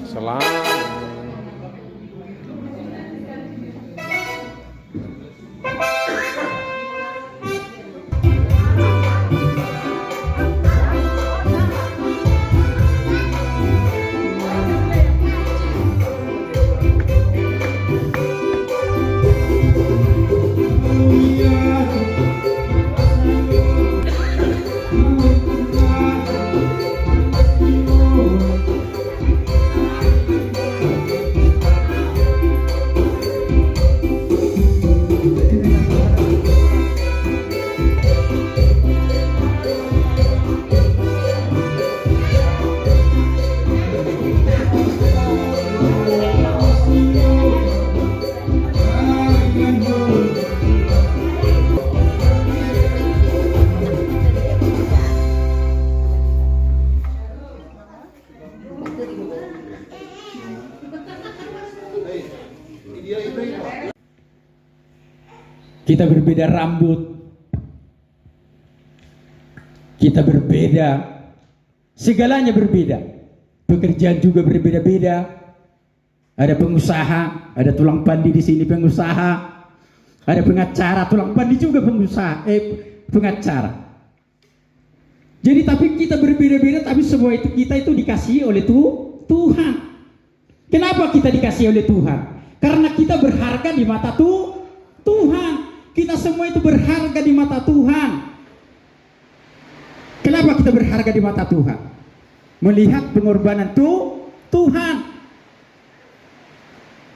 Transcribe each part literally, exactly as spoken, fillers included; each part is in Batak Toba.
Selamat. Kita berbeda rambut, kita berbeda, segalanya berbeda. Pekerjaan juga berbeda-beda. Ada pengusaha, ada tulang pandi di sini pengusaha, ada pengacara, tulang pandi juga pengusaha, eh, pengacara. Jadi, tapi kita berbeda-beda, tapi semua itu, kita itu dikasihi oleh Tu-, Tuhan. Kenapa kita dikasihi oleh Tuhan? Karena kita berharga di mata Tu-, Tuhan. Kita semua itu berharga di mata Tuhan. Kenapa kita berharga di mata Tuhan? Melihat pengorbanan Tu-, Tuhan.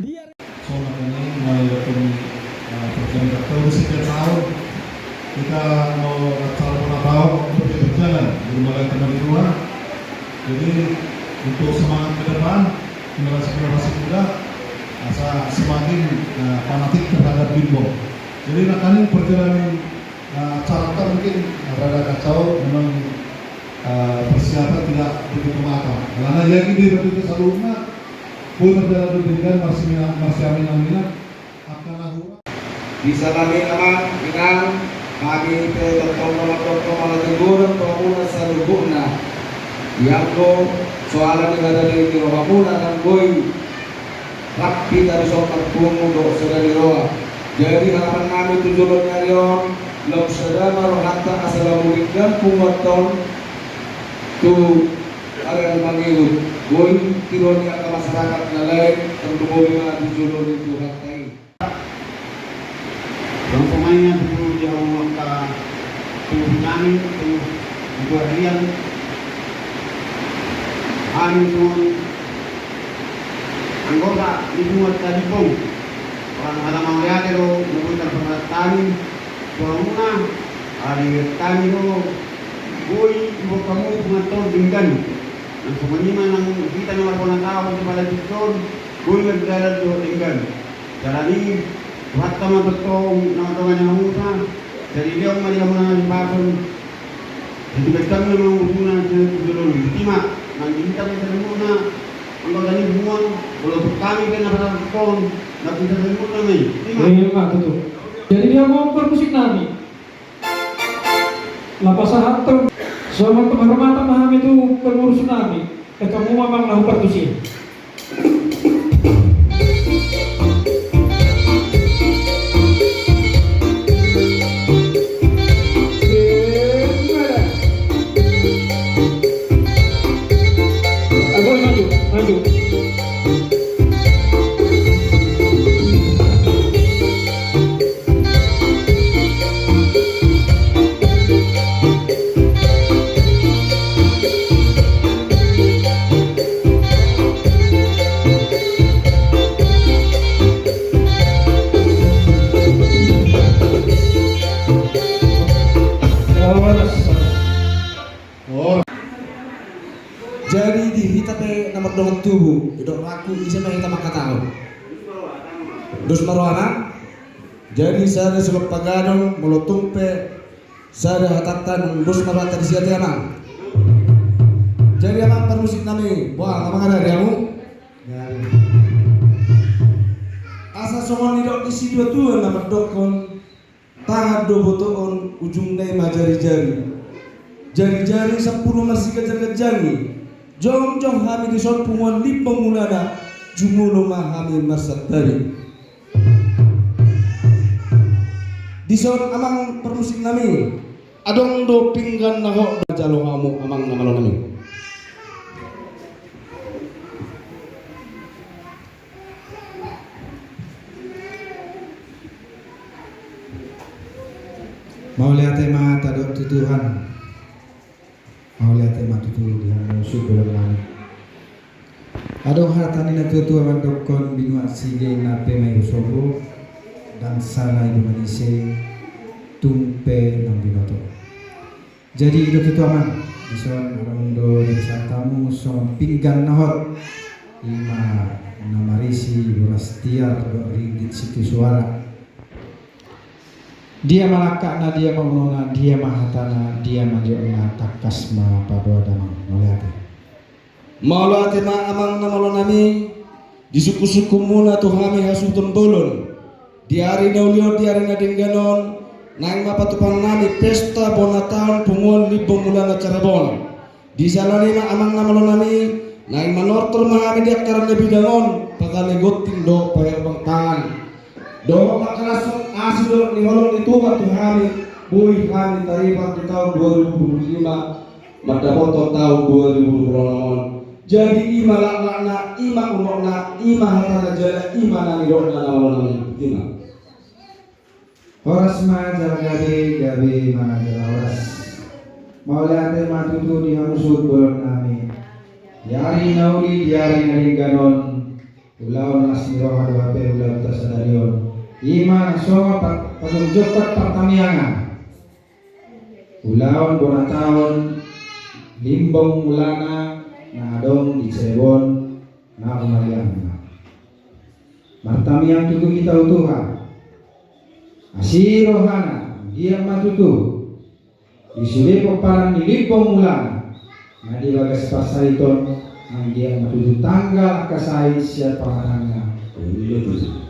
Dia Selamat ini, mulai dari, eh, perjalanan kita udah sekian tahun. Kita mau acara penata waktu berjalan dari mulai kemarin dua. Jadi, untuk semangat ke depan, generasi-generasi muda, asa semakin, eh, fanatik terhadap Bimo. Jadi, nangkaning perjalanan, eh, acara kita mungkin rada kacau, memang, eh, persiapan tidak begitu matang. Karena yakin di waktu itu sebelumnya, pun terjadi dengan masih, masih amin-aminan, akan aku Di sada ni, Amang Inang, hami pe tongtong na mandok ma hata ni godang tu hamuna saluhutna. Ianggo soalan ni hata ni rohamuna, nang boi rap hita dison marpungu dohot sada ni roha. Jadi, harapan nami tu joloan ni ari on, lam sada ma rohanta asa lam denggan punguanta on tu ari na mangihut. Boi tiruon ni angka masyarakat na lain, tarlumobi ma di jolo ni Tuhanta i. Umpamanya dulu di hamu angka tubuh nami, tubuh di harian, anu songon anggota di bunga tadi pong. Orang hata mauliate do, mungkin terpernah tani, suamuna, ari tani do, boi, ibu kamu, bunga ton, denggan. Nang songon i ma nang hita na marpona tahu, di pala dison, boi, berjalan do, denggan. Jala ni Tuhanta ma tongtong na mandongani hamu. Jadi dia ma di hamu na di pason. Jadi baik kami memang hubungan dengan hubungan. Jadi ma nang di hita pe saluhutna, anggota ni hubungan, walaupun kami pe na pada pon, na kita saluhutna ma i. Jadi ma. Iya, Pak, betul. Jadi dia mau permusik nami. Lapas sahat tu, selamat tu, marhormat ma hami tu pengurus nami. Ketemu mamang lahu partusi. Ayo, maju, maju. Jadi di hita pe na mardongan tubu, didok raku ise ma hita mangkatahon. Dos ma rohana. Jadi sada sulat pagadong, molo tung pe sada hatanta, dos ma rohanta di sia te, Amang. Jadi Amang parmusik nami, boha, Amang, ada di hamu? Asa songon nidok ni situa-tua na mandokkon, tangan do botoon, ujungna i ma jari-jari. Jari-jari sampulu marsiganjang-ganjangi. Jongjong hami dison punguan Limbong Mulana, jumolo ma hami marsantabi. Dison amang parmusik nami, adong do pinggan na hot, jalo hamu amang na malo nami. Mauliate ma tadok tu Tuhan. Mauliate ma tutu di hamu suhut bolon nami. Adong hata ni natuatua mandokkon, binuat sige na pe ma i husombor, ndang sala i do manise, tung pe naung binoto. Jadi i do tutu amang, dison adong do dipesan hamu songon pinggan na hot, ima na marisi boras tiar dohot ringgit sitio suara. Dia ma langkatna, dia ma unokna, dia ma hatana, dia ma nidokna, tangkas ma paboa damang. Mauliate. Mauliate ma amang na malo nami, di sungkunsungkunmuna tu hami hasuhuton bolon. Di ari na uli on, di ari na denggan on, naeng ma patupaon nami pesta bona taon punguan Limbong Mulana Cirebon. Di jala ni i ma amang na malo nami, naeng manortor ma hami di angka na bidang on, pagale gonting dohot paherbang tangan. Dohot mangkalashon asi dohot ni holong ni Tuhan tu hami, boi hami taripar di taon dua ribu dua puluh lima, mandapothon taon dua ribu dua puluh enam on. Jadi i ma langkatna, i ma unokna, i ma hatana jala i ma na nidokna na malo nami. I ma. Horas ma jala gabe, gabe ma jala horas. Mauliate ma tutu di hamu suhut bolon nami. Di ari na uli, di ari na denggan on, ulaon las ni roha do hape ulaonta sadari on, i ma songon pa-, pajongjongkon partamiangan ulaon bona taon Limbong Mulana na adong di Cirebon. Na humaliang ma. Martamiang tutu hita tu Tuhan. Asi rohana, anggiat ma tutu di sude pomparan ni Limbong Mulana na di bagas parsahiton, anggiat ma tutu tanggal angka sahit sian pamatangna.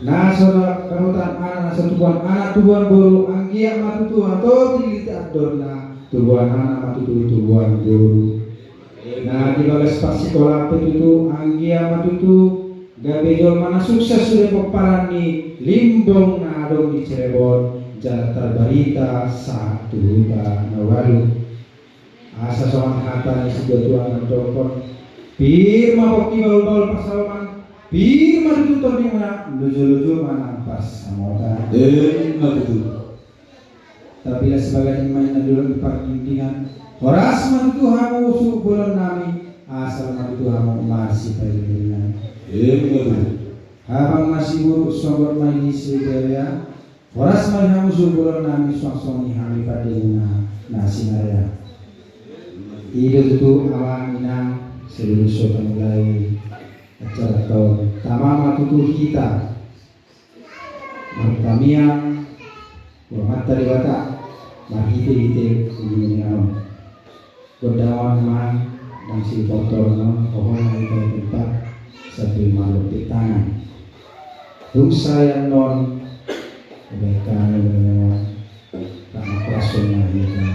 Na so dapotan anak, na so tubuan anak, tubuan boru, anggiat ma tutu hatop diliti andorna, tubuan anak ma tutu, tubuan boru. Na di bagas parsikolaan pe tutu, anggiat ma tutu gabe jolma na sukses sude pomparan ni Limbong na adong di Cirebon, jala tarbarita sahat tu huta na ualu. Asa songon hata ni situatua mandokkon, pir ma pongki bahulbahul pansalongan, pir ma tutu tondimuna, lojolojo ma nang pansamotan. Emma tutu. Tapi las bagani ma inna di dolok ni pardingdingan. Horas ma tutu hamu suhut bolon nami, asal ma tutu hamu marsipairing-iringan. Emma tutu. Habang ma siburuk, sogot ma i si baya. Horas ma di hamu suhut bolon nami, suang songon i hami pandemuna na sinarea. I do tutu amang inang, sebelum so tamulai acara taon, tama ma tutu hita martamiang tu Amanta Debata marhitehite uninguningan on. Gondang on ma, ndang siportoron on, hohom ma hita di tempat sambil marlompit tangan. Dung sae annon, baen tangan on, rap marhorashon ma hita.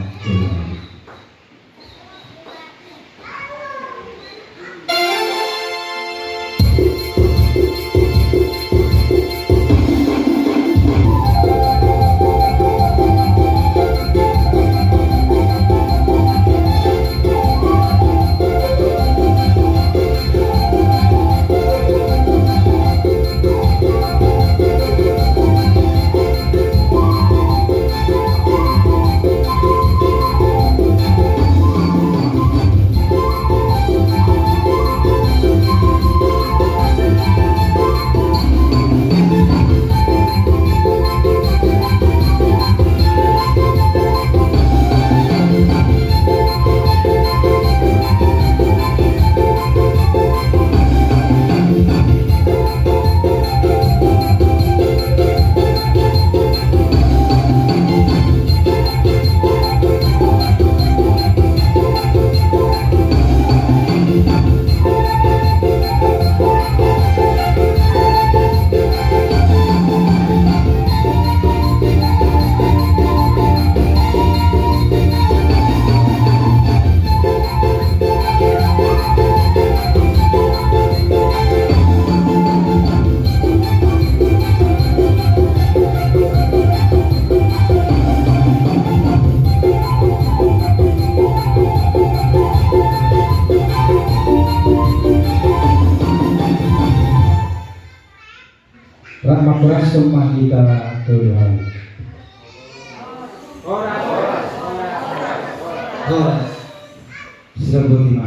Marhorashon ma hita tu Tuhan. Horas. Siramboti ma.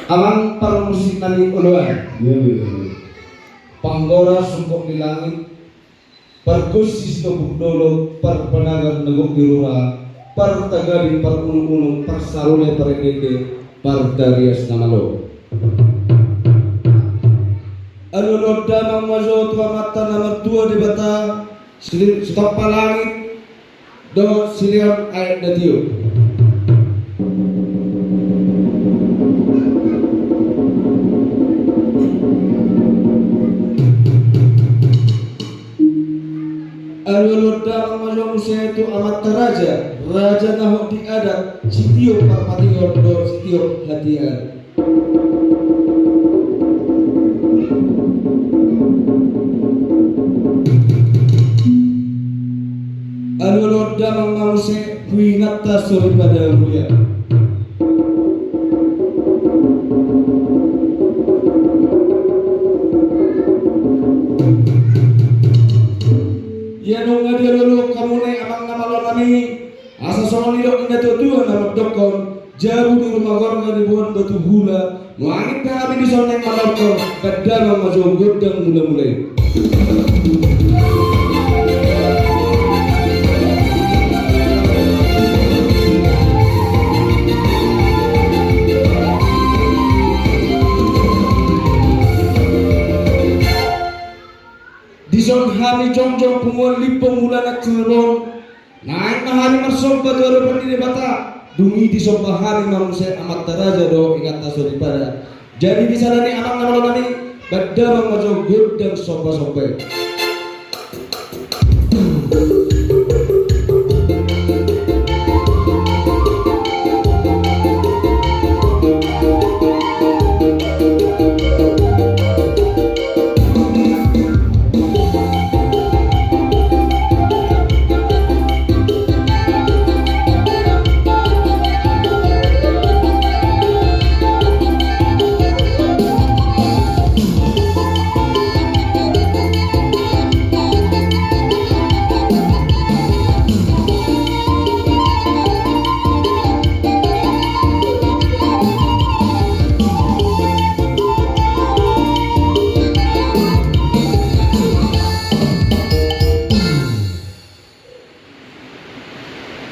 Amang parmusik nami oloan. Iya, iya, iya. Panggora sungkot ni langit, pargonsi sitompuk dolok, parpanagar na gok ni rura, partagading parunukmunuk, parsarune parendende, partarias na malo. Alualuhon damang ma jo tu Amanta na martua Debata, si-, sitompa langit dohot silehon aek na tio. Alualuhon damang ma jo muse tu amanta raja, raja na hot di adat, sitiop parpatingon dohot sitiop hatiaan. Alualuhon damang ma muse tu inanta soripada mulia. Ia nunga dialualuhon hamu ne amang na malo nami, asa songon nidok ni natuatua na mandokkon, jabu ni ruma gorga ni boan batu hula, nuaeng pe hami dison naeng manortor, bahen damang ma jo gondang mulamula i. Dison hami jongjong punguan Limbong Mulana Cirebon, naeng ma hami marsomba tu adopan ni Debata, dung i disomba hami ma muse amanta raja dohot inanta soripada. Jadi di sada ni amang na malo nami, bahen damang ma jo gondang sombasomba i.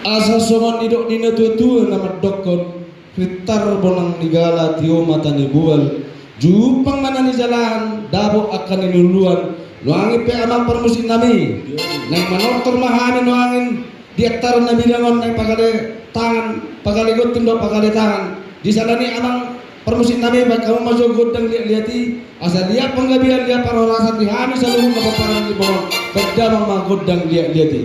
Asa songon nidok ni natuatua na mandokkon, pintar bonang ni gala, tio mata ni bual, jumpang ma na nijalahan, dapot angka na niluluan. Nuaeng pe amang parmusik nami, naeng manortor ma hami nuaeng di antaran na bidang on, naeng pagale tangan, pagale gonting dohot pagale tangan. Di sada ni amang parmusik nami, bahen hamu ma jo gondang liatliat i, asa liat panggabean, liat parhorasan di hami saluhut na pomparan ni Limbong on, bahen damang ma gondang liatliat i.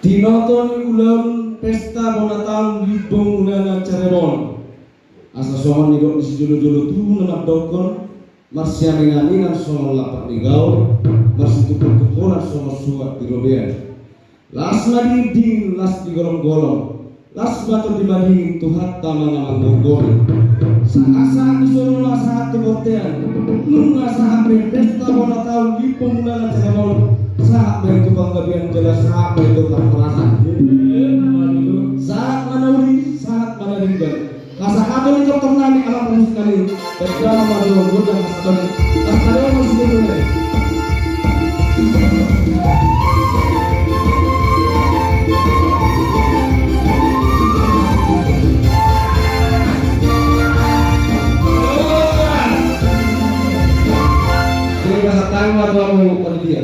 Tinoto ni ulaon pesta bona taon Limbong Unana Cirebon. Asa songon nidok ni sijolo-jolo tubu na mandokkon, marsiamin-aminan songon lapak ni gaol, marsitumpol-tumpolan songon suhat di robean. Las ma dingin-dingin, las di golom-golom, las ma tondi madingin Tuhanta ma na manggomgomi. Sahat-sahat di solu ma sahat tu bontean. Nunga sahat be pesta bona taon Limbong Unana Cirebon, sahat be tu panggabean jala sahat be tu parhorasan. Sahat ma na uli, sahat ma na denggan. Hasahaton ni tongtong nami, amang parmusik nami. Pesta ma do gondang hasahaton. Pesta do musik nami. Jadi bahasa tanggung atau mau panitia?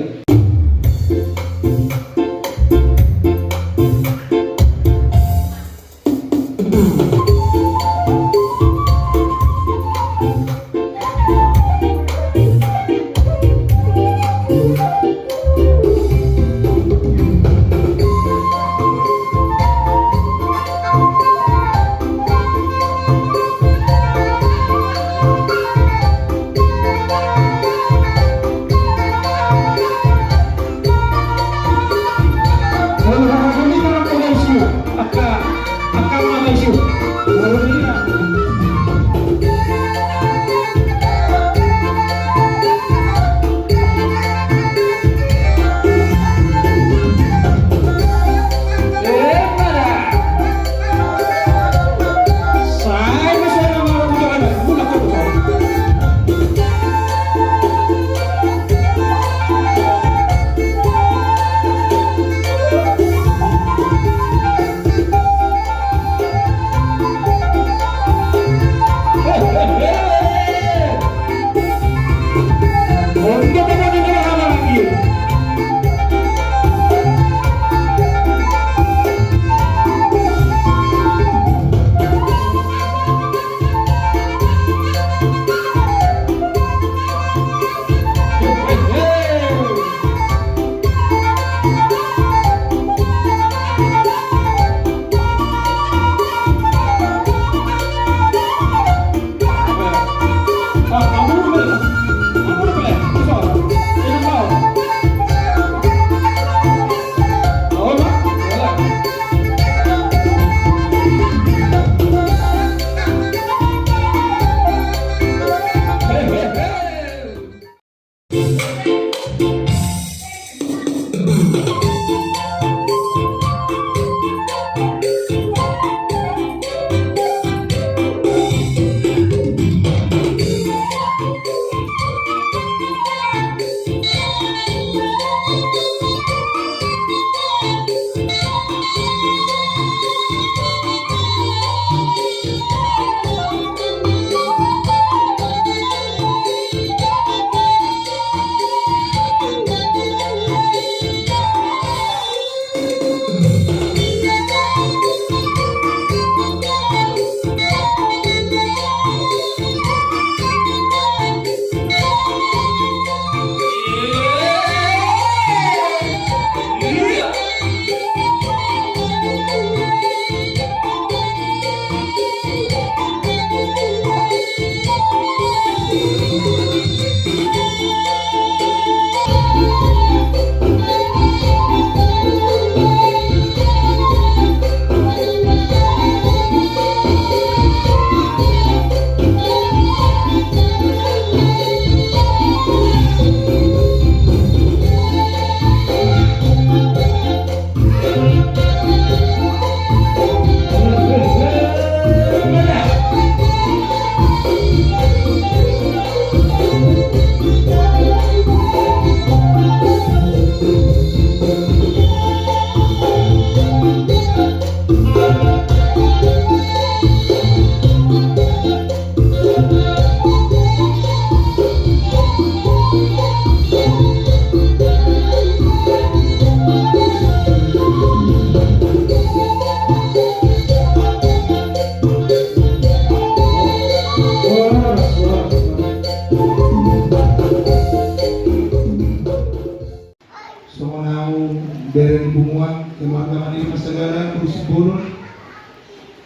Bere ni punguan, keluarga Manirma sagala, Pulau Sibolon.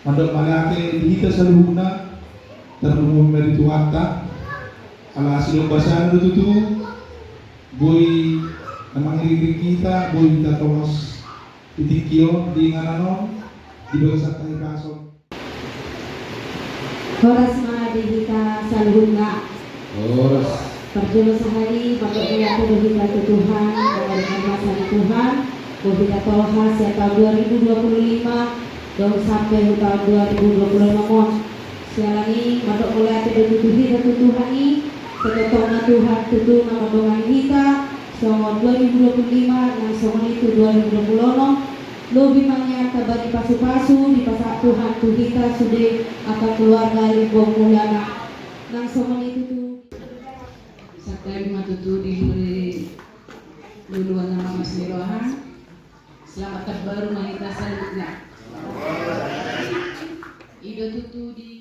Mandok mauliate di hita saluhutna, tarlumobi ma di Tuhanta. Ala asi do basana do tutu, boi na mangiringiring hita, boi hita tongos di tingki on, di inganan on, di bagasan hahipason. Horas ma di hita saluhutna. Horas. Parjolo sahali, mandok mauliate do hita tu Tuhan, ala ni masa ni Tuhan, boi hita tolhas sian taon dua ribu dua puluh lima, dohot sampe tu taon dua ribu dua puluh enam on. Siala ni i, mandok mauliate do tutu hita tu Tuhan i, sai tongtong ma Tuhan tutu na mandongani hita, songon dua ribu dua puluh lima, nang songon i tu dua ribu dua puluh enam, lobi ma nian tamba ni pasupasu, dipasahat Tuhan tu hita sude angka keluarga Limbong Mulana. Nang songon i tutu. Santabi ma tutu di huri luluan na mamasu ni roha. Selamat tahun baru ma hita saluhutna. I do tutu di